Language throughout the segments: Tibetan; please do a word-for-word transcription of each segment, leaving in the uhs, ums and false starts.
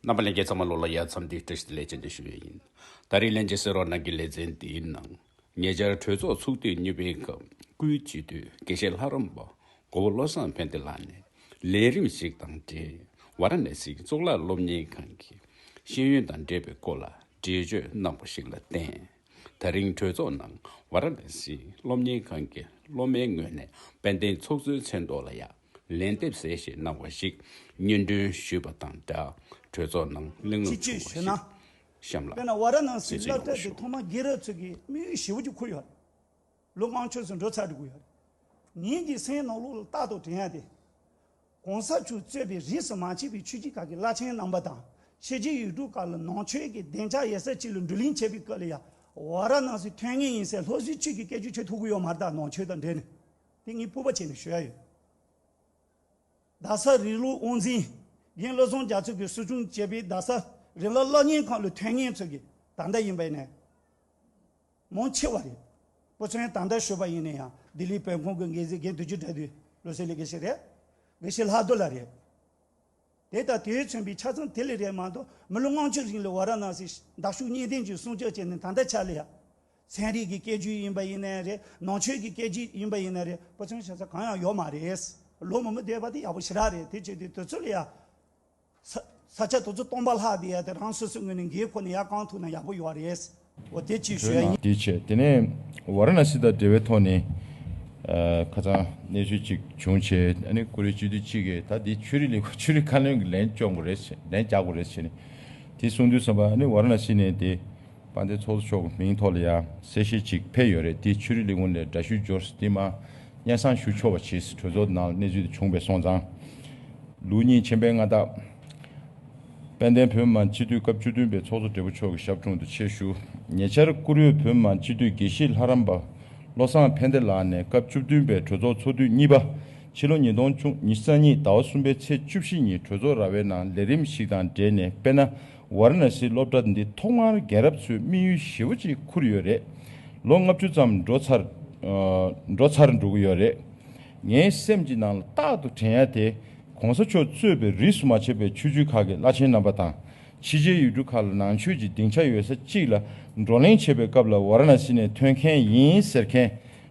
རྣམ་པ་ལྷན་རྒྱས་ཚང་མ་ལོ་ལ་ཡ་འཚམས་འདྲི་བཀྲ་ཤིས་བདེ་ལེགས་བྱོན་ཅེས་ཞུ་ཡས་ཡིན། ད་རིང་ལྷན་རྒྱས་གསན་རོགས་གནང་གི་ལེ་ཚན་འདིའི་ནང་ཉེ་ཆར་གྲོས་ཚོགས་ཚོགས་དུས་གཉིས་པའི་སྐབས་སྐུའི་སྤྱི་འཐུས་དགེ་བཤེས་ལྷ་རམས་པ་མགོན་པོ་བློ་བཟང་ཕན་བདེ་ལགས་ནས་ལས་རིམ་ཞིག་དང་འབྲེལ་ཝཱ་ར་ཎ་སིའི་གཙུག་ལག་སློབ་གཉེར་ཁང་གི་ཤེས་ཡོན་དང་འབྲེལ་བའི་སྐོར་ལ་འགྲེལ་བརྗོད་གནང་བ་ཞིག་ལ་བརྟེན། ད་རིང་གྲོས་ཚོགས་ནང་ཝཱ་ར་ཎ་སིའི་སློབ་གཉེར་ཁང་གི་སློབ་མའི་ངོས་ནས་དཔལ་ལྡན་ཚོགས་གཙོའི་མཚན་ཐོག་ལ་ཡང་ལན་འདེབས་གསལ་བཤད་གནང་བ་ཞིག་སྙན་སྒྲོན་ཞུས་པ་དང་སྦྲགས། གྲོས་ཚོགས་ནང་གླེང་སློང་ཅིག་བྱུང་བ་ཞུས་ན། ཞིག་གཤམ་ལ་དཔེར་ན་ཝཱ་ར་ཎ་སིའི་གསལ་སྟོན་སློབ་གྲྭ་དེ་ཞུ། ཐོག་མར་དགེ་རབ་ཚོ་གིས་དམིགས་ཡུལ་ཞེ་པོ་ཅིག་འཁུར་ཡོད་རེད། ལོ་ལྔ་བཅུ་ཙམ་འགྲོ་ཚར་འགྲོ་གི་ཡོད་རེད། ངེད་ཀྱི་སེམས་ནང་ལོགས་ལ་རྟག་ཏུ་དྲན་ཡ་དེ། གོང་ས་མཆོག་གཙོས་པའི་རིས་སུ་མ་ཆད་པའི་ཆོས་བརྒྱུད་ཁག་གི་བླ་ཆེན་རྣམ་པ་དང་ཕྱི་རྒྱལ་ཡུལ་གྲུ་ཁག་ལ་ནང་ཆོས་ཀྱི་སྡིངས་ཆ་ཡོད་ས་ཅིག་ལ་བགྲོ་གླེང་བྱེད་པའི་སྐབས་ལ་ཡང་ཝཱ་ར་ཎ་སི་ཐོན་ངེས་ཡིན་ཟེར་སློབ་གསོའི་ཆོས་ཀྱི་སྐད་ཆ་བྱེད་ཐུབ་ཀྱི་ཡོད་མ་རེད་ད། ནང་ཆོས་དང་འབྲེལ་ནས་དེ་ངས་སྤོབས་པ་བྱས་ནས་ཞུ་ཡ་ཡོད། རྡ་ས་རིགས་སློབ་དབུ་འཛིན་རྒན་བློ་བཟང་རྒྱ་མཚོ་གིས་གསོ་སྐྱོང་བྱས་པའི་རྡ་ས་རིགས་སློབ་སློབ་གཉེར་ཁང་ལ་ཐོན་མཁན་ཚོ་གིས་ད་ལྟ་ཡིན་པ་ཡིན་ནའི་མང་ཆེ་བ་རེད། སྤུ་ཚོན་ད་ལྟ་ཞུས་པ་ཡིན་ན་ཡང་ལྡི་ལི་བོད་ཁང་གི་འགན་འཛིན་རྒན་དུས་ཀྱི་དགྲ་འདུལ་བློ་གསལ་ལས་དགེ་བཤེས་རེད། དགེ་བཤེས་ལྷག་རྡོར་ལགས་རེད། དེ་དང་དེས་མཚོན་པའི་ཆ་ཚང་དེ་ལས་རེད་མ་གཏོགས་མི་ལོ་ལྔ་བཅུ་རིང་ལ་ཝཱ་ར་ཎ་སི་ཟླ་ཤུགས་གཉིས་ལྡན་གྱི་གསུང་ཆོས་བྱས་ནས་ད་ལྟ་ཆ་ལ་ཡ། ཚན་རིག་གི་སྐད་ཆ་ཡིན་པ་ཡིན་ནའི་རེད། ནང་ཆོས་ཀྱི་སྐད་ཆ་ཡིན་པ་ཡིན་ནའི་རེད། སྤུ་ཚོན་བྱེད་ས་གང་ཡང་ཡོད་མ་རེད། ལོ་མང་པོ་བསྡད་པ་དེ་ཡག་པོ་ཞེ་དྲག་རེད། དེ་བྱས་དུས་དུས་ཚོད་ལ་ཡ། ས་ས་ཆ་དེ་ཚོ་སྟོང་པ་ལྷག་བསྡད་ཡ་དེ་རང་སོ་སོའི་ངོས་ནས་འགན་ཁུར་ནས་ཡར་བསྐང་ཐུབ་ན་ཡག་པོ་ཡོད་རེད། འོ་དེ་ཅིག་ཞུ་ཡ་ཡིན། དེ་བྱས་དེ་ནས་ཝཱ་ར་ཎ་སི་དང་འབྲེལ་བའི་ཐོག་ནས་ཨ་ཁ་སང་གནས་ཚུལ་ཅིག་བྱུང་བྱས། ཨ་ནི་ཀུ་རེ་སྤྱི་འཐུས་གཅིག་གིས་ད་འདི་ཆོས་རིག་ལས་ཁུངས་ཆོས་རིག་བཀའ་བློན་གྱི་ལན་སྐྱོན་དགོས་རེད་ཟེར། ལན་རྒྱག་དགོས་རེད་ཟེར་ནས་དེ་གསུང་དུས་ཙམ་པ། ཨ་ནི་ཝཱ་ར་ཎ་སི་ནས་དེ་དཔལ་ལྡན་ཚོགས་གཙོ་མཆོག་གི་མིང་ཐོག་ལ་ཡང་གསལ་བཤད་ཅིག་ཕེབས་ཡོད་རེད། དེ་ཆོས་རིག་ལས་ཁུངས་ལ་འདྲ་བཤུས་འབྱོར་སོང་། དེ་མ་སྙན་སེང་ཞུ་ཆོག་པ་བྱས། གྲོས་ཚོགས་ནང་གནས་ཚུལ་དེ་བྱུང་བས་སོང་ཙང་། ལུགས་གཉིས་ཆེན་པོའི་མངའ་བདག་དཔལ་ལྡན་བོད་མི་མང་སྤྱི་འཐུས་སྐབས་བཅུ་བདུན་པའི་ཚོགས་གཙོ་སྦྲེལ་པོ་མཆོག་གི་ཞབས་དྲུང་དུ་ཆེད་ཞུ། ཉེ་ཆར་བཀུར་འོས་བོད་མི་མང་སྤྱི་འཐུས་དགེ་བཤེས་ལྷ་རམས་པ་བློ་བཟང་ཕན་བདེ་ལགས་ནས་སྐབས་བཅུ་བདུན་པའི་གྲོས་ཚོགས་ཚོགས་དུས་གཉིས་པ་ཕྱི་ལོ་ཉིས་སྟོང་ཉི་ཤུ་རྩ་གཉིས་ཟླ་བ་གསུམ་པའི་ཚེས་བཅུ་བཞི་ཉིན་གྲོས་ཚོགས་ར་བའི་ནང་ལས་རིམ་ཞིག་དང་འབྲེལ་ནས། དཔེར་ན། ཝཱ་ར་ཎ་སིའི་སློབ་གྲྭ་འདི་ཐོག་མར་རྒན་རབས་ཚོས་དམིགས་ཡུལ་ཞེ་པོ་ཅིག་ཁུར་ཡོད་རེད། ལོ་ལྔ་བཅུ་ཙམ་འགྲོ་ཚར། ཨ་འགྲོ་ཚར་འགྲོ་གི་ཡོད་རེད། ངའི་སེམས་ཀྱི་ནང་ལ་རྟག་ཏུ་དྲན་ཡ་དེ། གོང་ས་མཆོག་གཙོས་པའི་རིས་སུ་མ་ཆད་པའི་ཆོས་བརྒྱུད་ཁག་གི་བླ་ཆེན་རྣམ་པ་དང་། ཕྱི་རྒྱལ་ཡུལ་གྲུ་ཁག་ལ་ནང་ཆོས་ཀྱི་སྡིངས་ཆ་ཡོད་ས་གཅིག་ལ་བགྲོ་གླེང་བྱེད་པའི་སྐབས་ལ་ཝཱ་ར་ཎ་སི་ནས་ཐོན་མཁན་ཡིན་ཟེར་མཁན་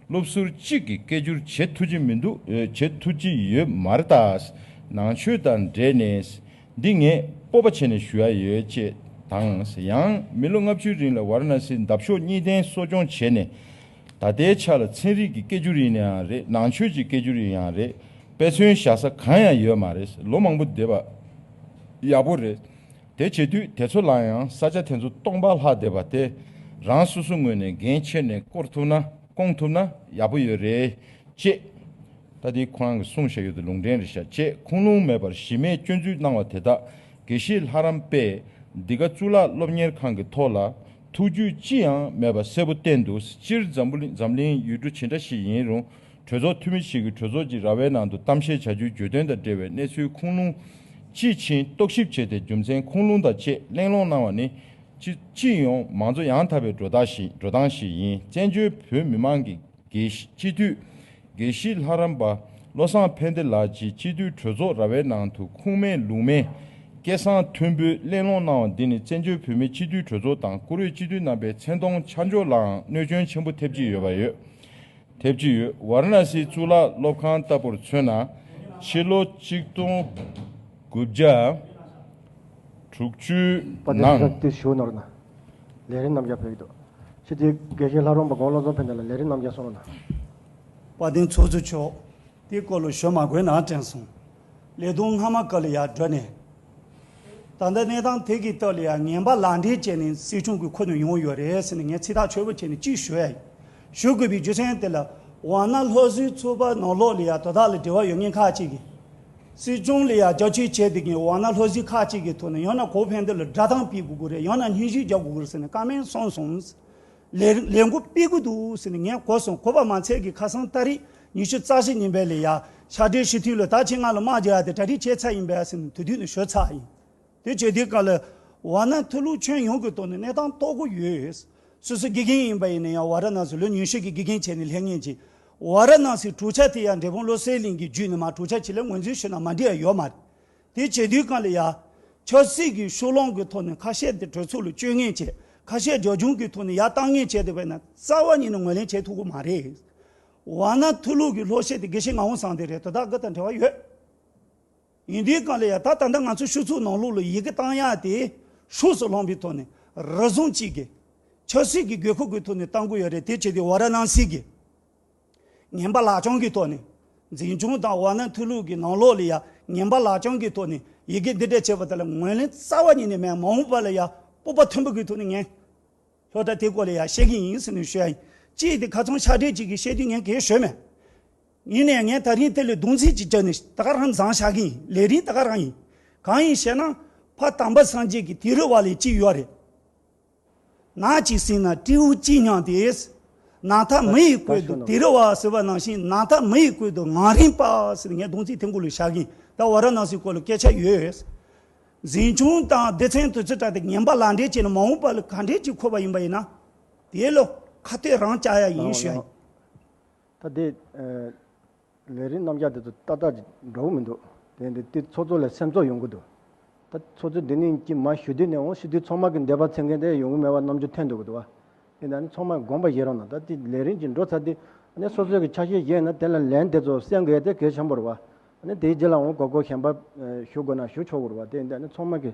སློབ་ཟུར་གཅིག་གི་སྐད་སྒྱུར་བྱེད་ཐུབ་ཀྱི་མི་འདུག། ཨེ། བྱེད་ཐུབ་ཀྱི་ཡོད་མ་རེད་ད། ནང་ཆོས་དང་འབྲེལ་ནས། འདི་ངས་སྤོབས་པ་བྱས་ནས་ཞུ་ཡ་ཡོད་ཅེས་དང་། ཡང་མི་ལོ་ལྔ་བཅུའི་རིང་ལ་ཝཱ་ར་ཎ་སིའི་འདབ་གཤོག་གཉིས་ལྡན་གསོ་སྐྱོང་བྱས་ནས། ད་ལྟའི་ཆ་ལ་ཚན་རིག་གི་སྐད་སྒྱུར་ཡིན་ཡང་རེད། ནང་ཆོས་ཀྱི་སྐད་སྒྱུར་ཡིན་ཡང་རེད། དཔེ་མཚོན་བཞག་ས་གང་ཡང་ཡོད་མ་རེད། ལོ་མང་པོ་བསྡད་པ་ཡག་པོ་རེད། དེ་བྱེད་དུས་དེ་ཚོ་ལ་ཡང་ས་ཆ་དེ་ཚོ་སྟོང་པ་ལྷག་བསྡད་པ་དེ་རང་སོ་སོ་ངོས་ནས་འགན་འཁྱེར་ནས་སྐོར་ཐུབ་ན་སྐོང་ཐུབ་ན་ཡག་པོ་ཡོད་རེད། ཅེས། ད་དེ་ཁོ་རང་གིས་གསུངས་བཞག་ཡོད་དེ་ལུང་འདྲེན་རེད་ཤག། ཅེས་ཁུངས་ལུང་མེད་པར་གཞི་མེད་སྐྱོན་འཛུགས་གནང་བ་དེ་དག་དགེ་བཤེས་ལྷ་རམས་པས་འདི་ག་གཙུག་ལག་སློབ་གཉེར་ཁང་གི་ཐོག་ལ་ཐུགས་རྒྱུས་ཅི་ཡང་མེད་པ་གསལ་པོ་བསྟན་འདུག། སྤྱིར་འཛམ་བུ་གླིང་འཛམ་གླིང་ཡུལ་གྲུ་ཇི་འདྲ་ཞིག་ཡིན་རུང་། གྲོས་ཚོགས་འཐུས་མི་ཞིག་གིས་གྲོས་ཚོགས་ཀྱི་ར་བའི་ནང་དུ་གཏམ་བཤད་བྱ་རྒྱུའི་བརྗོད་དོན་དང་འབྲེལ་བའི་གནས་ཚུལ་ཁུངས་ལུང་དཔྱིས་ཕྱིན་རྟོག་ཞིབ་བྱས་ཏེ། རྒྱུ་མཚན་ཁུངས་ལུང་དང་བཅས་གླེང་སློང་གནང་བ་ནི། སྤྱི་སྤྱི་ཡོངས་མང་གཙོ་ཡང་དག་པའི་འགྲོ་སྟངས་ཤིག་འགྲོ་སྟངས་ཤིག་ཡིན། བཙན་བྱོལ་བོད་མི་མང་གི་དགེ་སྤྱི་འཐུས་དགེ་བཤེས་ལྷ་རམས་པ་བློ་བཟང་ཕན་བདེ་ལགས་ཀྱིས་སྤྱི་འཐུས་གྲོས་ཚོགས་ར་བའི་ནང་དུ་ཁུངས་མེད་ལུང་མེད་སྐད་གསང་མཐོན་པོས་གླེང་སློང་གནང་བ་འདི་ནི་བཙན་བྱོལ་བོད་མིའི་སྤྱི་འཐུས་གྲོས་ཚོགས་དང་བཀུར་འོས་སྤྱི་འཐུས་རྣམ་པའི་མཚན་མཐོང་ཆ་འཇོག་ལའང་གནོད་སྐྱོན་ཆེན་པོ་ཐེབས་ཀྱི་ཡོད་པ་ཡོད། ཐེབས་ཀྱི་ཡོད། ཝཱ་ར་ཎ་སིའི་གཙུག་ལག་སློབ་ཁང་ལྟ་བུར་མཚོན་ན། ཕྱི་ལོ་གཅིག་སྟོང་དགུ་བརྒྱ་དྲུག་ཅུ་པ་དེ་ནང་ས་དེ་ཞུ་ནོར་ན། ལས་རིམ་རྣམ་རྒྱལ་ཕེབས་ཀྱི་འདུག། ཕྱི་དེ་དགེ་བཤེས་ལྷ་རམས་པ་མགོན་བློ་བཟང་ཕན་བདེ་ལ་ལས་རིམ་རྣམ་རྒྱལ་གསུང་རོགས་གནང་། དཔལ་ལྡན་ཚོགས་གཙོ་མཆོག། དེའི་སྐོར་ལ་ཞུ་མ་དགོས་ན་དྲན་སོང་། ལས་དོན་སྔ་མ་སྐབས་ལ་ཡར་བསྒྲུབས་ནས། ད་ལྟ་གནས་སྟངས་དེ་གི་སྟབས་ལ་ཡང་ངན་པ་ལག་འབྲེལ་བྱས་ནས་སྲིད་སྐྱོང་གི་ཁུར་ནས་ཡོང་ཡོད་རེད་ཟེར་ནས་ངས་ཚིག་ཐག་ཆོད་པོ་བྱས་ནས་གཅིག་ཞུ་ཡ་ཡིན། ཞུ་དགོས་པའི་རྒྱུ་མཚན་དེ་ལ་ཝང་ན་སློབ་ཟུར་ཚོགས་པ་ནང་ལོགས་ལ་ཡང་དོ་བདག་ལ་འབྲེལ་བ་ཡོད་མཁན་ཁག་ཅིག་གིས། སྲིད་སྐྱོང་ལ་ཡང་རྒྱབ་སྐྱོར་བྱས་བསྡད་མཁན་ཝང་ན་སློབ་ཟུར་ཁག་ཅིག་གི་ཐོག་ནས་ཡང་ན་གོ་ཕན་དེ་ལ་སྒྲ་གདངས་སྤེལ་དགོས་ཀྱི་རེད། ཡང་ན་སྙན་ཞུ་རྒྱག་དགོས་ཀྱི་རེད་ཟེར་ནས་བཀའ་མོལ་གསུངས་སོང་། ལས་ལས་འགུལ་སྤེལ་གྱི་འདུག་ཟེར་ནས་ངས་གོ་སོང་། གོ་བ་མ་ཚད་ཀྱི་ཁ་སང་ཏ་རིག་ཉི་ཤུ་རྩ་བཞི་ཉིན་པའི་ལ་ཡ་ཕྱག་སྦྲེལ་སྤྱི་འཐུས་ལ་ད་ཕྱི་ང་ལ་དམག་རྒྱག་ཡ་དེ་གྲ་སྒྲིག་བྱས་ཚར་ཡིན་པས་ཟེར་ནས་དེ་དུས་ནས་ཞུ་ཚར་ཡིན། དེ་བྱས་དུས་སྐབས་ལ་ཝཱ་ཎ་མཐོ་སློབ་ཁྱོན་ཡོངས་ཀྱི་ཐོག་ནས་གནས་སྟངས་རྟོགས་ཀྱི་ཡོད། སོ་སོ་དགེ་རྒན་ཡིན་པ་ཡིན་ན་ཡང་ཝཱ་ར་ཎ་སི་ལོ་ཉི་ཤུ་གི་དགེ་རྒན་བྱས་ནས་སླེབས་མཁན་ཅིག། ཝཱ་ར་ཎ་སིའི་གྲོས་འཆར་དེ་ཡང་འབྲས་སྤུངས་བློ་གསལ་གླིང་གིས་བརྒྱུད་ནས་མར་གྲོས་འཆར་ཅིག་ལ་ངོས་འཛིན་ཞུས་ན་མ་འགྲིག་ཡ་ཡོད་མ་རེད། དེ་བྱས་དུས་སྐབས་ལ་ཡ། ཆབ་སྲིད་ཀྱི་ཕྱོགས་ལྷུང་གི་ཐོག་ནས་ཁ་ཤས་དེ་གྲོས་ཚོགས་ལ་བསྐྱོད་མཁན་བྱས། ཁ་ཤས་རྒྱབ་ལྗོངས་ཀྱི་ཐོག་ནས་ཡར་བཏང་མཁན་བྱས་ཏེ་བས་ན་རྩ་བ་ཉིད་ནས་ངོས་ལེན་བྱེད་ཐུབ་ཀྱི་མ་རེད། ཝཱ་ཎ་ཐུ་ལུ་གི་ལྷོ་ཤར་དེ་དགེ་བཤེས་ངག་དབང་བཟང་བསྟན་རེད། དོ་བདག་གི་དང་འབྲེལ་བ་ཡོད། ཡིན་དུས་གང་ལ་ཡང་ད་ད་ལྟ་ང་ཚོ་ཤོག་ཚོགས་ནང་ལོགས་ལ་ཡི་གེ་བཏང་ཡག་དེ་ཕྱོགས་སུ་ལྷུང་པའི་ཐོག་ནས་རེ་ཟུང་གཅིག་གིས་ཆབ་སྲིད་ཀྱི་དགོས་མཁོ་གི་ཐོག་ནས་བཏང་དགོས་ཡོད་རེད། དེ་བྱས་ཏེ་ཝཱ་ར་ཎ་སི་གི་ངན་པ་ལག་བཅངས་ཀྱི་ཐོག་ནས་འཛིན་སྐྱོང་དང་ཝཱ་ཎ་ཐུ་ལུ་གི་ནང་ལོགས་ལ་ཡང་ངན་པ་ལག་བཅངས་ཀྱི་ཐོག་ནས་ཡི་གེ་འདི་འདྲ་བྱས་པ་དེ་ལ་ངོས་ལེན་རྩ་བ་ཉིད་ནས་མེད། མ་འོངས་པ་ལ་ཡང་སྤོབས་པ་མཐོན་པོ་གི་ཐོག་ནས་ངས་སློབ་གྲྭ་དེའི་སྐོར་ལ་ཡང་བཤད་ཀྱི་ཡིན་ཟེར་ནས་ཞུ་ཡ་ཡིན། གཅིག་དེ་ཁ་ཚོན་ཤ་འདྲེས་གཅིག་གིས་བཤད་དུས་ངས་གལ་ཞུས་མེད། ཡིན་ནའི་ངས་ད་རིང་དེ་ལ་གདུང་འཛིན་གཅིག་བརྒྱབ་ནས་ད་ག་རང་བཟང་བཞག་གི་ཡིན། ལས་རིམ་ད་ག་རང་ཡིན། གང་ཡིན་ཞེ་ན། ཕ་དམ་པ་སངས་རྒྱས་ཀྱི་དུད་འགྲོ་བ་ལས་གཅིག་ཡོད་རེད། ནགས་གཅིག་ཟིན་ན་སྤྲེའུ་གཅིག་མཉམ་སྟེ། ནགས་མཐའ་མི་ཡི་ཀུན་ཏུ་དུད་འགྲོ་བ་ཟེར་བ་ནང་བཞིན་ནགས་མཐའ་མི་ཡི་ཀུན་ཏུ་ངང་རིང་པ་ཟེར་ངས་གདུང་འཛིན་དེ་མགོ་ལ་བཞག་གི་ཡིན། ད་ཝཱ་ར་ཎ་སིའི་སྐོར་ལ་སྐད་ཆ་ཡོད། འཛིན་སྐྱོང་དང་སྡེ་ཚན་དུ་ཚོད་དྲག་དེ་ངན་པ་ལག་འབྲེལ་བྱས་ནས་མ་འོངས་པ་ལ་ག་འདྲས་ཅིག་འཁོར་བ་ཡིན་པ་ཡིན་ན། དེ་ལོ་ཁ་གཏད་རང་བཅག་ཡ་ཡིན་ཞུ་ཡ་ཡིན། ད་དེ་ལས་རིམ་རྣམ་གཞག་དེ་ཚོ་ཏག་ཏག་ཅིག་འགྲོ་གི་མི་འདུག་དེ་འདི་དེ་ཚོགས་གཙོ་ལ་སེམས་ཚོར་ཡོང་གི་འདུག་ད་ཚོགས་གཙོ་འདི་ནས་ཀྱི་མ་ཞུ་དུས་ནས་འོང་ཞུ་དུས་ཚང་མ་གི་འདོད་པ་འཚོལ་མཁན་དེ་ཡོང་གི་མེད་པ་རྣམ་འགྱུར་ཐོན་འདུག་གི་འདུག་བ། དེ་འདྲ་ནི་ཚང་མས་དགོངས་པ་བཞེས་རོགས་གནང་། ད་དེ་ལས་རིམ་གྱི་འགྲོ་ཚར་དུས་ནི་སོ་སོའི་གི་ཆ་ཤས་བཞེས་ན་དེ་ལ་ལན་དེ་ཚོ་གསན་དགོས་དེ་གལ་ཆེན་པོ་རེད་བ། ནི་དེའི་རྗེས་ལ་འོང་གོ་གོ་གཞན་པ་ཞུ་དགོས་ན་ཞུ་ཆོག་གི་རེད་བ། དེ་འདྲ་ནི་ཚང་མ་གི་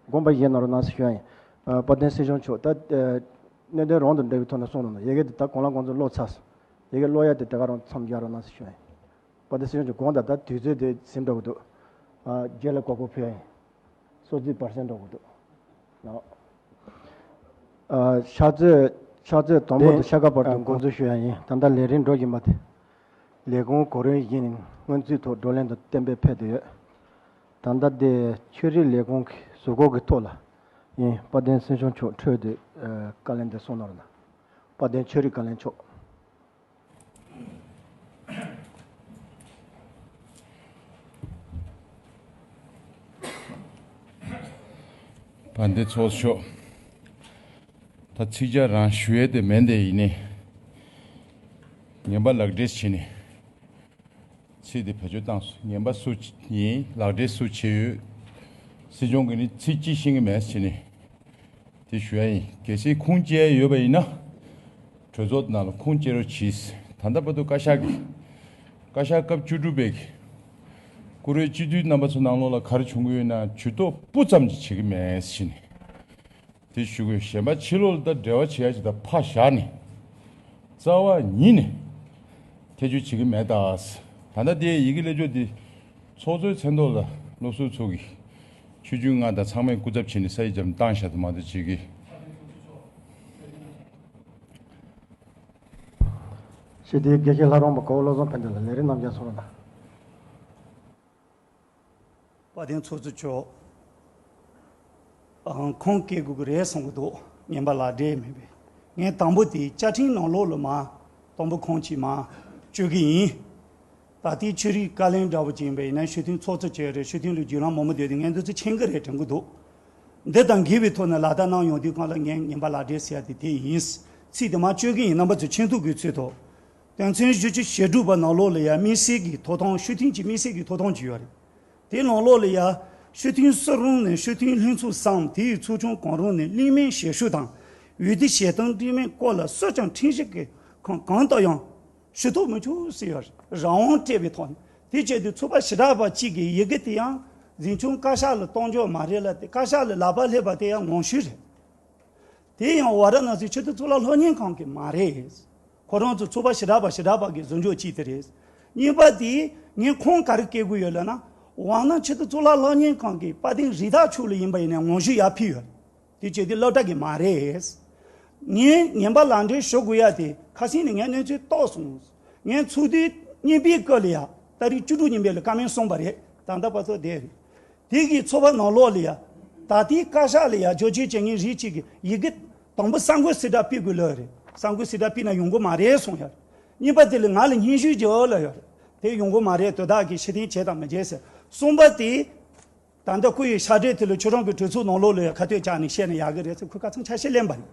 དགོངས་པ་བཞེས་གནང་རོགས་གནང་ཟེར་ཞུ་ཡ་ཡིན། དཔལ་ལྡན་སྲིད་སྐྱོང་མཆོག་ད་གནད་དོན་རང་དང་འབྲེལ་བའི་ཐོག་ནས་གསུངས་རོགས་གནང་། ཡ་གི་དེ་ད་གོང་ལ་གོང་ཚོ་ཀློག་ཚར་སོང་། ཡ་གི་ཀློག་ཡ་དེ་དེ་ག་རང་མཚམས་སྦྱར་རོགས་གནང་ཟེར་ཞུ་ཡ་ཡིན། དཔལ་ལྡན་སྲིད་སྐྱོང་མཆོག་དགོངས་དག་ད་དུས་ཚོད་དེ་ཟིན་འགྲོ་གི་འདུག་ཨ་རྗེས་ལ་གོ་སྐབས་ཕུལ་ཡ་ཡིན། སོ་རྩིས་བར་གསེང་འགྲོ་གི་འདུག་ཨ་ཕྱག་ཚོད་ཕྱག་ཚོད་དང་པོ་དང་ཤ་ཁ་བར་དུ་འགོ་འཛུགས་ཞུ་ཡ་ཡིན། ད་ལྟ་ལས་རིམ་འགྲོ་བཞིན་པ་དེ། ལས་ཁུངས་གོ་རིམ་བཞིན་སྔོན་རྩིས་ཐོག་བགྲོ་གླེང་དང་གཏན་འབེབས་ཕེབས་བསྡད་ཡོད། ད་ལྟ་དེ་ཆོས་རིག་ལས་ཁུངས་ཀྱི་ཟུར་འགོད་ཀྱི་ཐོག་ལ་ཡིན། དཔལ་ལྡན་སྲིད་སྐྱོང་མཆོག་འཕྲོས་ཏེ་བཀའ་ལན་དེ་གསུང་གནང་རོགས་གནང་། དཔལ་ལྡན་ཆོས་རིག་བཀའ་བློན་མཆོག་དཔལ་ལྡན་ཚོགས་གཙོ་མཆོག་ད་ཚིག་བཅད་རང་ཞུ་ཡས་དེ་མིན་དེ་ཡིན་ནི། ངན་པ་ལག་འབྲེལ་བྱས་ནས་ཚིག་དེ་བེད་སྤྱོད་བཏང་སོང་། ངན་པ་སུ་ཡིན། ལག་འབྲེལ་སུ་བྱས་ཡོད། སྲིད་སྐྱོང་གིས་ནི་ཚིག་གཅིག་ཤེས་ཀྱི་མེད་ཟེར་ནས་དེ་ཞུ་ཡ་ཡིན། གལ་སྲིད་ཁུངས་སྐྱེལ་ཡོད་པ་ཡིན་ན་གྲོས་ཚོགས་ནང་ལ་ཁུངས་སྐྱེལ་རོགས་གྱིས། ད་ལྟ་བར་དུ་བཀའ་ཤག་གིས་བཀའ་ཤག་སྐབས་བཅུ་དྲུག་པའི་གི་བཀུར་འོས་སྤྱི་འཐུས་རྣམ་པ་ཚོ་ནང་ལོགས་ལ་ག་རེ་བྱུང་གི་ཡོད་ན་ཇུས་གཏོགས་སྤུ་ཙམ་ཅིག་བྱེད་ཀྱི་མེད་ཟེར་ནས་དེ་ཞུ་དགོས། གཞན་པ་ཕྱི་ལོགས་ལ་ད་འབྲེལ་བ་བྱེད་ཡ་ཅིག་ད་ཕར་བཞག་ནས་རྩ་བ་ཉིད་ནས་ཐེ་བྱུས་བྱེད་ཀྱི་མེད་ད། ད་ལྟ་དེ་ཡི་གེ་སླེབས་ཕྱོགས་དེ་ཚོགས་གཙོའི་མཚན་ཐོག་ལ་སློབ་ཟུར་ཚོ་གིས་ཆོས་བརྒྱུད་ལྔ་དང་ཚང་མས་སྐུ་ཚབ་བྱས་ནས་ས་ཡིག་ཙམ་བཏང་བཞག་ཏུ་མ་གཏོགས་བྱེད་ཀྱི། ཞེས་དེའི་དགེ་བཤེས་ལྷ་རམས་པ་གོ་བོ་བློ་བཟང་ཕན་བདེ་ལ་ལས་རིམ་རྣམས་ཀྱང་གསུང་རོགས་གནང་། དཔལ་ལྡན་ཚོགས་གཙོ་མཆོག་ཨང་ཁུངས་སྐྱེལ་དགོས་ཀྱི་རེད་གསུང་གི་འདུག་ངན་པ་ལག་འབྲེལ་མིན་པས། ངས་དང་པོ་དེ་བཅའ་ཁྲིམས་ནང་ལོགས་ལ་མ་དང་པོ་ཁུངས་ཀྱིས་མ་བཅོལ་གི་ཡིན། ད་ལྟའི་ཆོས་རིག་བཀའ་བློན་འདྲ་བོ་ཅིག་ཡིན་པ་ཡིན་ན་ཞུ་མཐུན་ཚོགས་གཙོ་བྱས་རེད། ཞུ་མཐུན་ལ་བརྒྱུད་ལམ་མང་པོ་འདུག་དེ་ངས་འདི་ཚོ་མཁྱེན་གི་རེད་དྲན་གི་འདུག་འདི་དང་འགལ་བའི་ཐོག་ནས་ལག་བསྟར་གནང་ཡོང་དུས་གང་ལ་ངས་ངན་པ་ལག་འབྲེལ་ཟེར་ཡ་དེ་དེ་ཡིན། ཚིག་དེ་མ་བཅོལ་གི་ཡིན། རྣམ་པ་ཚོས་མཁྱེན་ཐུབ་དགོས་ཚུལ་ཐོག་དོན་ཚན་བཞི་བཅུ་ཞེ་དྲུག་པ་ནང་ལོགས་ལ་ཡང་དམིགས་བསལ་གྱི་ཐོབ་ཐང་། ཞུ་མཐུན་གྱི་དམིགས་བསལ་གྱི་ཐོབ་ཐང་ཅིག་ཡོད་རེད། དེའི་ནང་ལོགས་ལ་ཡང་ཞུ་མཐུན་སུ་རུང་ནས་ཞུ་མཐུན་ལྷན་ཚོགས་སམ་དེའི་ཚོགས་ཆུང་གང་རུང་ནས་གླེང་མོལ་ཞལ་ཞུ་དང་འོས་བསྡུ་ཞལ་གདམས་འབྲེལ་མོལ་སྐོར་ལ་སུས་ཀྱང་ཁྲིམས་ཞིབ་ཀྱི་ཁང་གང་དུ་ཡང་ཞུ་གཏུག་མི་ཆོག་ཟེར་ཡོད་རེད། རང་དབང་སྤྲད་པའི་ཐོག་ནས། དེ་བྱས་དུས་ཚོགས་པ་ཞེ་དྲག་པ་གཅིག་གིས་ཡི་གེ་དེ་ཡང་འཛིན་སྐྱོང་བཀའ་ཤག་ལ་གཏོང་རྒྱུ་མ་རེད་ལ། དེ་བཀའ་ཤག་ལ་ལག་པ་སླེབས་པ་དེ་ཡང་ངོ་བཤུས་རེད། དེ་ཡང་ཝཱ་ར་ཎ་སི་ཆེས་མཐོའི་གཙུག་ལག་སློབ་གཉེར་ཁང་གི་མ་རེད། ཁོ་རང་ཚོ་ཚོགས་པ་ཞེ་དྲག་པ་ཞེ་དྲག་པ་གི་བཟོ་འཇོག་ཅིག་དེ་རེད། གཉིས་པ་དེ་ངས་ཁུངས་ག་རེ་སྐྱེལ་དགོས་ཡོད་ལབ་ན། ཝཱ་ཎ་ཆེས་མཐོའི་གཙུག་ལག་སློབ་གཉེར་ཁང་གི་དཔལ་ལྡན་རི་དྭགས་མཆོག་ལ་ཡིན་པ་ཡིན་ན་ངོ་བཤུས་ཡར་ཕུལ་ཡོད། དེ་བྱས་དུས་སློབ་གྲྭ་གི་མ་རེད། ངས་ངན་པ་ལག་འབྲེལ་ཞུ་དགོས་ཡ་དེ་ཁ་སང་ནས་ངས་གནས་ཚུལ་རྟོགས་སོང་། ངས་ཚོགས་དུས་གཉིས་པའི་སྐབས་ལ་ཡ་ཏ་རིག་བཅུ་དྲུག་ཉིན་པའི་ལ་བཀའ་མོལ་གསུངས་པ་རེད། ད་ལྟ་བར་དུ་བསྡད་རེད། དེ་གི་ཚོགས་པ་ནང་ལོགས་ལ་ཡ། ད་ལྟའི་བཀའ་ཤག་ལ་ཡ་བསྒྱུར་བཅོས་བྱེད་མཁན་རིགས་གཅིག་གིས་ཡི་གེ་དང་པོ་གསར་འགོད་གསལ་བསྒྲགས་ཕུལ་དགོས་ལབ་རེད། གསར་འགོད་གསལ་བསྒྲགས་ཕུལ་ན་ཡོང་གི་མ་རེད་གསུངས་ཡོད་རེད། གཉིས་པ་དེ་ལ་ང་ལ་སྙན་ཞུ་རྒྱག་ལབ་ཡོད་རེད། དེ་ཡོང་གི་མ་རེད། དོ་བདག་གིས་ཕྱིར་འཐེན་བྱས་དང་མི་བྱས་ཟེར། གསུམ་པ་དེ། ད་ལྟ་ཁོ་ཡི་ཕྱག་སྦྲེལ་དེ་ལ་ཁྱོད་རང་གི་གྲོས་ཚོགས་ནང་ལོགས་ལ་ཡ་ཁ་གཏད་བཅག་ནས་བཤད་ན་ཡག་གི་རེད་ཟེར་ཁོས་ཁ་ཚང་ཆ་ཤས་ལེན་པ་རེད།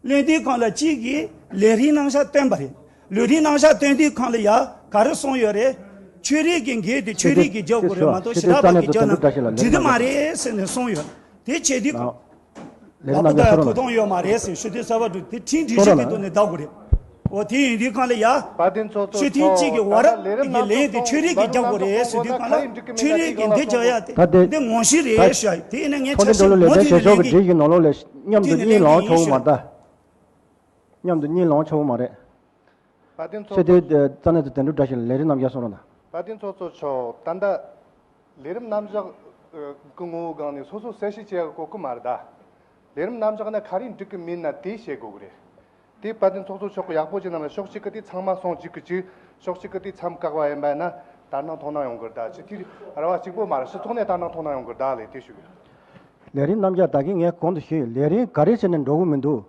ལེན་དུས་གང་ལ་གཅིག་གིས་ལས་རིམ་རྣམ་གཞག་བཏོན་པ་རེད། ལས་རིམ་རྣམ་གཞག་བཏོན་དུས་གང་ལ་ཡ་ག་རེ་གསུངས་ཡོད་རེད། ཆོས་རིག་གི་འགན་དེ་ཆོས་རིག་གིས་རྒྱག་དགོས་རེད་མ་གཏོགས་ཞེ་དྲག་པ་གིས་རྒྱག་ན་འགྲིག་གི་མ་རེད་ཟེར་ནས་གསུངས་ཡོད། དེ་བྱས་དུས་ལགས། ལགས་པོ་ལགས་ད་ཡ་ཐུགས་མཐོང་ཡོད་མ་རེད་ཟེར་ཞུ་དུས་གསར་པ་འགྲོ་དེ་ཁྲིམས་སྒྲིག་གཞི་གི་ཐོག་ནས་བདའ་དགོས་རེད། འོ་དེ་ཡིན་དུས་གང་ལ་ཡ། དཔལ་ལྡན་ཚོགས་གཙོ་ཞུ་མཁན་གཅིག་གིས་ཝ་ར་ཏི་གི་ལན་དེ་ཆོས་རིག་གིས་རྒྱག་དགོས་རེད་ཟེར་དུས་གང་ལ་ཆོས་རིག་གིས་འདི་རྒྱག་ཡ་དེ་ད་དེ་འདི་ངོ་ཤེས་རེད་ཤག་དེ་ཡིན་ན་ངས་ཆ་ཤས་མུ་མཐུད་ནས་ལན་གྱི་ནང་ལོགས་ལ་མཉམ་དུ་གཉིས་ལོངས་ཆོག་གི་མ་རེད་ད། མཉམ་དུ་གཉིས་ལོངས་ཆོག་གི་མ་རེད། དཔལ་ལྡན་ཚོགས་ཆེ་གཏོགས་རྩ་གནད་དུ་དོན་གྲུབ་བཀྲ་ཤིས་ལ་ལས་རིམ་རྣམ་གཞག་གསུང་རོགས་གནང་། དཔལ་ལྡན་ཚོགས་གཙོ་མཆོག་ད་ལྟ་ལས་རིམ་རྣམ་གཞག་གི་ངོ་བོའི་སྒང་ནས་སོ་སོ་གསལ་བཤད་བྱེད་ཡག་གོ་སྐབས་མ་རེད་ད། ལས་རིམ་རྣམ་གཞག་ན་ག་རེ་འགྲིག་གི་མིན་ན་དེ་བཤད་དགོས་ཀྱི་རེད། དེ་དཔལ་ལྡན་ཚོགས་གཙོ་མཆོག་གིས་ཡག་པོ་ཅིག་གནང་བས་ཕྱོགས་གཅིག་གི་དེ་ཚང་མ་སོང་གཅིག་གི་གཅིག་ཕྱོགས་གཅིག་གི་དེ་མཚམས་བཀག་པ་ཡིན་པ་ཡིན་ན་ལྟར་སྣང་མཐོང་སྣང་ཡོང་གི་རེད་ད། ཅི་དེ་རེད་བ། གཅིག་པོ་མ་རེད། སྤྱི་ཚོགས་ནས་ལྟར་སྣང་མཐོང་སྣང་ཡོང་གི་རེད་ད། ལས་དེ་ཞུ་གི་ཡོད། ལས་རིམ་རྣམ་གཞག་ད་གིན་ངས་གོང་དུ་ཞུས་ཡོད། ལས་རིམ་ག་རེ་བྱས་ནས་འགྲོ་གི་མི་འདུག་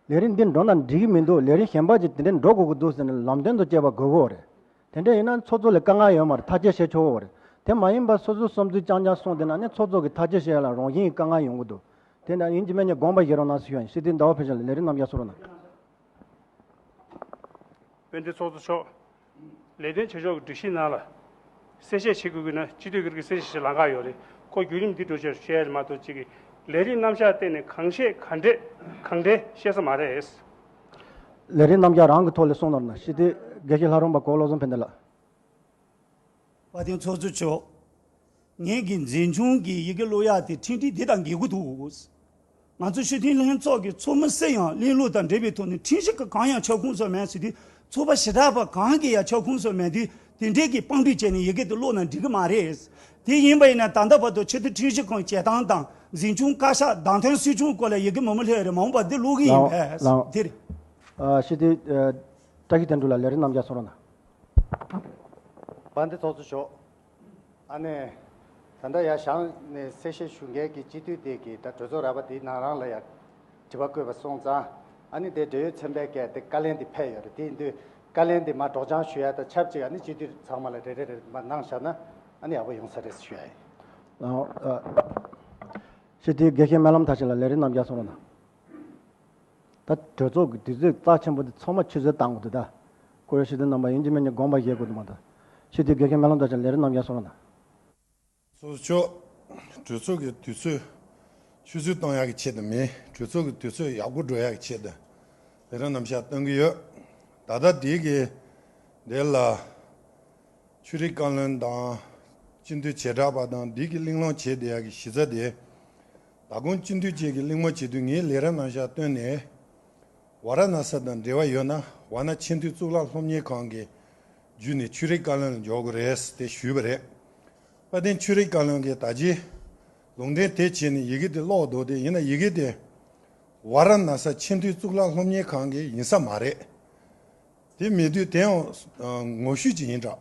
ལས་རིམ་འདི་འགྲོ་ན་འགྲིག་གི་མི་འདུག་ལས་རིམ་གཞན་པ་ཅིག་དེ་འདྲ་འགྲོ་དགོས་ཀྱི་འདུག་ཟེར་ནས་ལམ་སྟོན་དུ་བྱས་པ་དགོས་ཀྱི་ཡོད་རེད། དེ་འདྲ་ཡིན་ན་ཚོགས་གཙོ་ལ་དཀའ་ངལ་ཡོད་མ་རེད། ཐག་གཅོད་བྱེད་ཆོག་གི་ཡོད་རེད། དེ་མ་ཡིན་པར་སོ་སོའི་བསམ་ཚུལ་རྐྱང་རྐྱང་གསུངས་བསྡད་ན་ནི་ཚོགས་གཙོ་གིས་ཐག་གཅོད་བྱེད་ཡ་ལ་རང་བཞིན་གྱིས་དཀའ་ངལ་ཡོང་གི་འདུག་དེ་འདྲ་ཡིན་གཅིག་མིན་གཉིས་དགོངས་པ་བཞེས་རོགས་གནང་ཞུ་ཡ་ཡིན། སྤྱི་འཐུས་ཟླ་བ་ཕུན་ཚོགས་ལ་ལས་རིམ་རྣམ་གཞག་གསུང་རོགས་གནང་། དཔལ་ལྡན་ཚོགས་གཙོ་མཆོག་ལས་དོན་བྱེད་ཕྱོགས་ཀྱི་སྒྲིག་གཞིའི་ནང་ལ་གསལ་བཤད་བྱེད་དགོས་ཀྱི་ན་སྤྱི་འཐུས་ཀྱི་གསལ་བཤད་ལམ་ཁ་ཡོད་རེད། ཁོ་བརྒྱུད་རིམ་འདི་འགྲོ་ཆེད་བཤད་ཡ་མ་གཏོགས་གཅིག་གི་ལས་རིམ་རྣམ་གཞག་སྟེང་ནས་གང་བཤད་གང་འགྲེལ་གང་འགྲེལ་བཤད་ས་མ་རེད། ལས་རིམ་རྣམ་གཞག་རང་གི་ཐོག་ལ་གསུང་གནང་རོགས་གནང་། སྤྱི་འཐུས་དགེ་བཤེས་ལྷ་རམས་པ་གོ་བློ་བཟང་ཕན་བདེ་ལགས། དཔལ་ལྡན་ཚོགས་གཙོ་མཆོག་ངེད་ཀྱི་འཛིན་སྐྱོང་གི་ཡི་གེ་ཀློག་ཡག་དེ་ཁྲིམས་སྒྲིག་འདི་དང་འགལ་གྱི་འདུག་ང་ཚོ་སྤྱི་འཐུས་ལྷན་ཚོགས་ཀྱི་ཚོགས་མི་སུ་ཡང་གླེང་ལུགས་དང་འབྲེལ་བའི་ཐོག་ནས་ཁྲིམས་གཞི་གང་ཡང་ཁྱབ་ཁོངས་སུ་མེད་ཟེར་དུས་ཚོགས་པ་ཞེ་དྲག་པ་གང་གི་ཡང་ཁྱབ་ཁོངས་སུ་མེད་དུས་དེ་འདྲའི་གི་དཔང་སྒྲིག་བྱས་ནས་ཡི་གེ་དེ་ཀློག་ན་འགྲིག་གི་མ་རེད། དེ་ཡིན་པ་ཡིན་ན་ད་ལྟ་བར་དུ་ཆེས་མཐོའི་ཁྲིམས་ཞིབ་ཁང་བྱེད་སྟངས་དང་འཛིན་སྐྱོང་བཀའ་ཤག་བདག་དོན་སྲིད་སྐྱོང་སྐོར་ལ་ཡི་གེ་མང་པོ་སླེབས་ཡོད་རེད། མ་འོངས་པར་འདི་ཀློག་གི་ཡིན་ལགས་པས། ལགས། དེ་རེད། ཨ་སྤྱི་འཐུས་ཨ་བཀྲ་ཤིས་དོན་གྲུབ་ལགས་ལས་རིམ་རྣམ་གཞག་གསུང་རོགས་གནང་། དཔལ་ལྡན་ཚོགས་གཙོ་མཆོག་ཨ་ནེ། ད་ལྟ་ཡར་བཞེངས་ནས་གསལ་བཤད་ཞུ་མཁན་གྱི་སྤྱི་འཐུས་དེ་གིས་ད་གྲོས་ཚོགས་ར་བ་དེའི་ནང་རང་ལ་ཡང་དྲི་བ་བཀོད་པ་སོང་ཙང་། ཨ་ནི་དེ་འབྲེལ་ཡོད་ཚན་པའི་སྐད་དེ་བཀའ་ལན་དེ་ཕེབས་ཡོད་རེད། དེ་ཡིན་དུས་བཀའ་ལན་དེ་མར་སྒྲོག་སྦྱང་ཞུ་ཡ་དང་ཆབས་ཅིག་ཨ་ནི་སྤྱི་འཐུས་ཚང་མ་ལ་རེ་རེ་རེ་མར་གནང་བཞག་ན་ཨ་ནི་ཡག་པོ་ཡོང་ས་རེད་ཞུ་ཡ་ཡིན། ཨ་ཨ། སྤྱི་འཐུས་དགེ་བཤེས་སྨོན་ལམ་མཐར་ཕྱིན་ལགས་ལས་རིམ་རྣམ་གཞག་གསུང་རོགས་གནང་། ད་གྲོས་ཚོགས་ཀྱི་དུས་ཚོད་རྩ་ཆེན་པོ་དེ་ཚང་མ་ཆུད་ཟོས་བཏང་དགོས་འདུག་ད་ཁོ་རང་སྤྱི་འཐུས་རྣམ་པ་ཡིན་གཅིག་མིན་གཉིས་དགོངས་པ་བཞེས་དགོས་འདུག་མ་གཏོགས། སྤྱི་འཐུས་དགེ་བཤེས་སྨོན་ལམ་མཐར་ཕྱིན་ལས་རིམ་རྣམ་གཞག་གསུང་རོགས་གནང་། ཚོགས་གཙོ་མཆོག་གྲོས་ཚོགས་ཀྱི་དུས་ཚོད་ཆུད་ཟོས་གཏོང་ཡག་གི་ཆེད་དུ་མིན། གྲོས་ཚོགས་ཀྱི་དུས་ཚོད་ཡག་པོ་འགྲོ་ཡག་གི་ཆེད་དུ་ལས་རིམ་རྣམ་གཞག་སྟོན་གྱི་ཡོད། ད་ལྟ་འདི་གི་འདི་ལ་ཆོས་རིག་བཀའ་བློན་དང་སྤྱི་འཐུས་བྱེ་བྲག་པ་དང་འདི་གི་གླེང་སློང་བྱེད་བསྡད་ཡག་གི་གཞི་རྩ་དེ། ད་དགོང་སྤྱི་འཐུས་བཅས་ཀྱི་གླེང་མོལ་བྱེད་དུས་ངས་ལས་རིམ་རྣམ་གཞག་བཏོན་ནས། ཝཱ་ར་ཎ་ས་དང་འབྲེལ་བ་ཡོད་ན་ཝཱ་ཎ་ཆེས་མཐོའི་གཙུག་ལག་སློབ་གཉེར་ཁང་གི་བརྒྱུད་ནས་ཆོས་རིག་བཀའ་བློན་ལ་འཇོག་དགོས་རེད་དེ་ཞུས་པ་རེད། དཔལ་ལྡན་ཆོས་རིག་བཀའ་བློན་གྱིས་ད་ཅི་ལུང་འདྲེན་དེ་བྱས་ནས་ཡི་གེ་དེ་ཀློག་འདུག་དེ་ཡིན་ན་ཡི་གེ་དེ་ཝཱ་ར་ཎ་ས་ཆེས་མཐོའི་གཙུག་ལག་སློབ་གཉེར་ཁང་གི་ཡིན་ས་མ་རེད། དེ་མེད་དུས་དེ་ཡང་ངོ་བཤུས་ཅིག་ཡིན་འདྲ།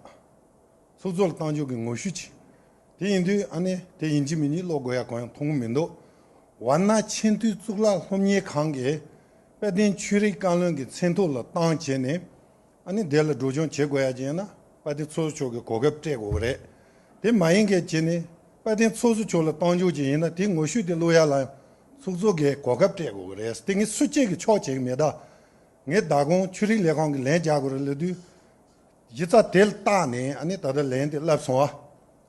ཚོགས་གཙོ་ལ་བཏང་ཆོག་གི་ངོ་བཤུས་ཅིག་དེ་ཡིན་དུས་ཨ་ནི་དེ་ཡིན་གཅིག་མིན་གཉིས་ཀློག་དགོས་ཡ་གང་ཡང་མཐོང་གི་མི་འདུག་ཝཱ་ཎ་ཆེས་མཐོའི་གཙུག་ལག་སློབ་གཉེར་ཁང་གིས་དཔལ་ལྡན་ཆོས་རིག་བཀའ་བློན་གྱི་མཚན་ཐོག་ལ་བཏང་བྱས་ནས་ཨ་ནི་དེ་ལ་སྒྲོག་སྦྱང་བྱེད་དགོས་ཡ་ཅིག་ཡིན་ན་དཔལ་ལྡན་ཚོགས་གཙོ་མཆོག་གིས་གོ་སྐབས་སྤྲད་དགོས་ཀྱི་རེད། དེ་མ་ཡིན་མཁན་བྱས་ནས་དཔལ་ལྡན་ཚོགས་གཙོ་མཆོག་ལ་བཏང་ཆོག་ཅིག་ཡིན་ན་དེ་ངོ་བཤུས་དེ་ཀློག་ཡ་ལ་ཚོགས་གཙོ་གིས་གོ་སྐབས་སྤྲད་དགོས་ཀྱི་རེད། དེ་ངས་སུ་གཅིག་གིས་ཆོག་བྱེད་ཀྱི་མེད་ད། ངས་ད་དགོང་ཆོས་རིག་ལས་ཁང་གི་ལན་རྒྱག་དགོས་རེད་ལབ་དུས། གཞི་རྩ་དེ་ལ་བལྟས་ནས་ཨ་ནི་ད་ལྟ་ལན་དེ་བསླབས་སོང་བ།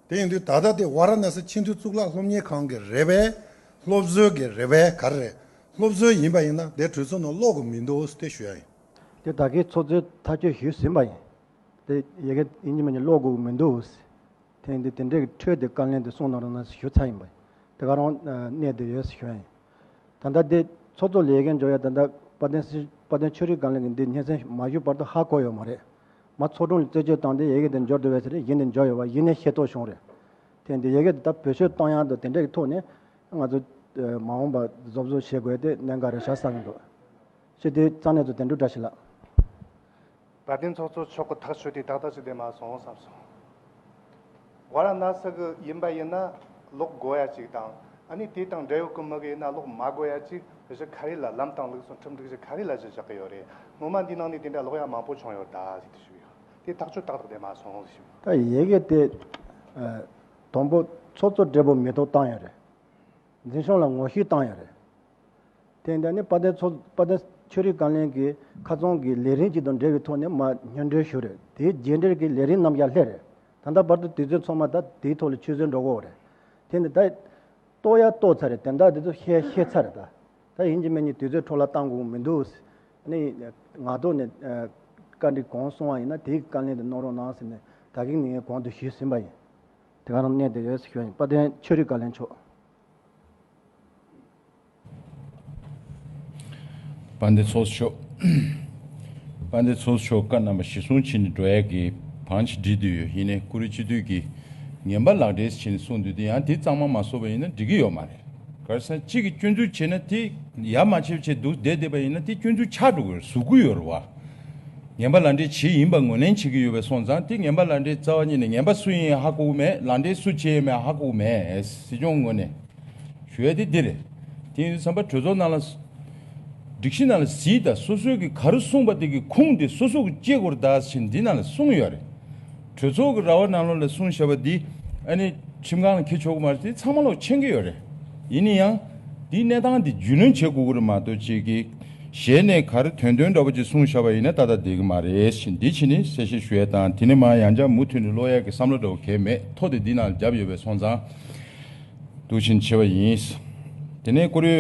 དེ་ཡིན་དུས་ད་ལྟ་དེ་ཝཱ་ར་ཎ་སི་ཆེས་མཐོའི་གཙུག་ལག་སློབ་གཉེར་ཁང་གི་རེད་པས། སློབ་གསོའི་གི་རེད་པས། ག་རེ་རེད། སློབ་གསོའི་ཡིན་པ་ཡིན་ན་དེ་གྲོས་ཚོགས་ནང་ཀློག་གི་མི་འདུག་དེ་ཞུ་ཡ་ཡིན། དེ་ད་གིན་ཚོགས་གཙོས་ཐག་གཅོད་ཞུས་ཟིན་པ་ཡིན། དེ་ཡི་གེ་ཡིན་གཅིག་མིན་གཅིག་ཀློག་དགོས་ཀྱི་མི་འདུག་དེ་ཡིན་དུས་དེ་འདྲའི་གི་འཕྲོས་དེ་དཀའ་ལན་དེ་གསུང་གནང་རོགས་གནང་ཞུ་ཚར་ཡིན་པ་ཡིན། དེ་ག་རང་གནས་དེ་ཡོད་ཞུ་ཡ་ཡིན། ད་ལྟ་དེ་ཚོགས་གཙོ་ལས་འགན་འཇོག་ཡ་ད་ལྟ་དཔལ་ལྡན་སྲིད་དཔལ་ལྡན་ཆོས་རིག་བཀའ་བློན་གྱིས་འདི་སྙན་སེང་མ་ཞུས་བར་དུ་ཧ་གོ་ཡོད་མ་རེད། མ་ཚོགས་དྲུང་ལ་རྩད་གཅོད་བཏང་སྟེ་ཡི་གེ་འདི་འབྱོར་འདུག་བས་ཟེར་ཡིན་ནས་འབྱོར་ཡོད་པ་ཡིན་ནས་ཤེས་རྟོགས་བྱུང་རེད། དེ་འདི་ཡི་གེ་འདི་ད་བེད་སྤྱོད་གཏོང་ཡ་འདུག་དེ་འདྲ་གི་ཐོག་ནས་ང་ཚོ་མ་འོངས་པ་བཟོ་བཟོ་བྱེད་དགོས་དེ་གནད་འགག་རེད་ཤག་བསམ་གྱི་འདུག་སྤྱི་འཐུས་རྩ་གནད་ཚོ་དོན་གྲུབ་བཀྲ་ཤིས་ལགས། དཔལ་ལྡན་ཚོགས་གཙོ་མཆོག་གི་ཐག་གཅོད་དེ་ཏག་ཏག་ཅིག་བསྡད་མ་སོང་བསམ་སོང་། ཝཱ་ར་ཎ་སི་གི་ཡིན་པ་ཡིན་ན་ཀློག་དགོས་ཡ་ཅིག་དང་ཨ་ནི་དེ་དང་འབྲེལ་ཡོད་ཀྱི་མི་གི་ཡིན་ན་ཀློག་མ་དགོས་ཡ་ཅིག་གཞི་ག་རེ་ལ་ལམ་དང་ལུགས་སྲོལ་ཁྲིམས་སྒྲིག་གཞི་ག་རེ་ལ་གཞི་བཞག་གི་ཡོད་རེད། སྔོན་མ་འདི་ནང་ནས་དེ་འདྲ་ཀློག་ཡ་མང་པོ་བྱུང་ཡོད་ད་ཟེར་དུ་ཞུ་ཡོད། དེ་ཐག་གཅོད་ཏག་ཏག་བསྡད་མ་སོང་ཟེར་ཞུ། ད་ཡི་གེ་དེ་དང་པོ་ཚོགས་གཙོ་སྦྲེལ་པོ་མི་ཐོག་བཏང་ཡོད་རེད། འཛིན་སྐྱོང་ལ་ངོ་བཤུས་བཏང་ཡོད་རེད། དེ་འདྲ་ནི་དཔལ་ལྡན་ཚོགས་དཔལ་ལྡན་ཆོས་རིག་བཀའ་བློན་གྱི་ཁ་ཚོན་གྱི་ལས་རིམ་གཅིག་དང་འབྲེལ་བའི་ཐོག་ནས་མར་སྙན་སྒྲོན་ཞུ་རེད། དེའི་རྗེས་འབྲེལ་གྱི་ལས་རིམ་རྣམ་གཞག་སླེབས་རེད། ད་ལྟ་བར་དུ་དུས་ཚོད་ཚང་མ་ད་དེའི་ཐོག་ལ་ཆུད་ཟོས་འགྲོ་གི་ཡོད་རེད། དེ་ནི་ད་ གཏོར་ཡ་གཏོར་ཚར་རེད། དོན་དག་དེ་ཚོ་བཤད་བཤད་ཚར་རེད་ད། ད་ཡིན་གཅིག་མིན་གཅིག་དུས་ཚོད་འཕྲོ་བརླག་གཏང་དགོས་མི་འདུག་ཨ་ནི་ངག་ཐོག་ནས་ཨ་བཀའ་འདྲི་གང་གསུང་བ་ཡིན་ན་དེའི་བཀའ་ལན་དེ་གནང་རོགས་གནང་ཟེར་ནས་ད་གིན་ནས་ངས་གོང་དུ་ཞུས་ཟིན་པ་ཡིན། དེ་ག་རང་གནས་དེ་ཡོད་ཟེར་ཞུ་ཡ་ཡིན། དཔལ་ལྡན་ཆོས་རིག་བཀའ་བློན་མཆོག་དཔལ་ལྡན་ཚོགས་གཙོ་མཆོག་དཔལ་ལྡན་ཚོགས་གཙོ་མཆོག་བཀའ་གནང་བ་གཞིར་བཟུང་བྱས་ནས་འགྲོ་ཡ་གི་བང་ཆེ་བསྒྲིགས་བསྡད་ཡོད། ཡིན་ནའི་ཀུ་རེ་སྤྱི་འཐུས་ཀྱིས་ངན་པ་ལག་འབྲེལ་བྱས་ནས་གསུངས་འདུག་དེ་ཡང་དེ་གཙང་མ་མ་བཟོས་པ་ཡིན་ན་འགྲིག་གི་ཡོད་མ་རེད། ག་རེ་ཟེར་ན་གཅིག་གིས་སྐྱོན་འཛུགས་བྱས་ན་དེ་ཡ་མ་བྱས་བྱས་འདུག་བསྡད་བསྡད་པ་ཡིན་ན་དེ་སྐྱོན་འཛུགས་ཆགས་འགྲོ་གི་རེད། ཟུག་གི་ཡོད་རེད་བ། ངན་པ་ལག་འབྲེལ་བྱས་ཡིན་པ་ངོས་ལེན་བྱེད་ཀྱི་ཡོད་པའི་སོང་ཙང་དེ་ངན་པ་ལག་འབྲེལ་རྩ་བ་ཉིད་ནས་ངན་པ་སུ་ཡིན་ཧ་གོ་གི་མེད། ལག་འབྲེལ་སུ་བྱས་ཡོད་མེད་ཧ་གོ་གི་མེད། སྲིད་སྐྱོང་ངོས་ནས་ཞུ་ཡ་དེ་འདི་རེད། དེ་ཡིན་དུས་ཙམ་པ་གྲོས་ཚོགས་ནང་ལ་སྒྲིག་གཞི་ནང་ལ་གཟིགས་དང་། སོ་སོས་ཀྱི་ག་རེ་གསུངས་པ་དེ་གི་ཁུངས་དེ་སོ་སོ་གི་བཅད་དགོས་རེད་ད་ཟེར་འདི་ནང་ལ་གསུངས་ཡོད་རེད། གྲོས་ཚོགས་ཀྱི་ར་བ་ནང་ལོགས་ལ་གསུངས་བཞག་པ་འདི་ཨ་ནི་ཁྲིམས་ཁང་ལ་འཁྱེར་ཆོག་གི་མ་རེད། དེ་ཚང་མ་ལོག་མཁྱེན་གྱི་ཡོད་རེད། ཡིན་ན་ཡང་དེའི་གནས་སྟངས་དེ་རྒྱུས་ལོན་བྱེད་དགོས་ཀྱི་རེད་མ་གཏོགས་ཅིག་གི་གཞན་ནས་ག་རེ་དོན་དོན་འདྲ་པོ་ཅིག་གསུངས་བཞག་པ་ཡིན་ན་ཏག་ཏག་བསྡད་ཀྱི་མ་རེད་ཟེར་འདི་བྱས་ནས་གསལ་བཤད་ཞུ་ཡ་དང་། དེ་ནས་མར་ཡང་བསྐྱར་མུ་མཐུད་ནས་ཀློག་ཡ་གི་བསམ་བློ་འདྲ་པོ་གང་ཡང་མེད། ཐོ་དེ་འདི་ནང་བརྒྱབ་ཡོད་པའི་སོང་ཙང་འདུག་བྱས་ནས་བྱས་པ་ཡིན། དེ་ནས་ཀུ་རེ།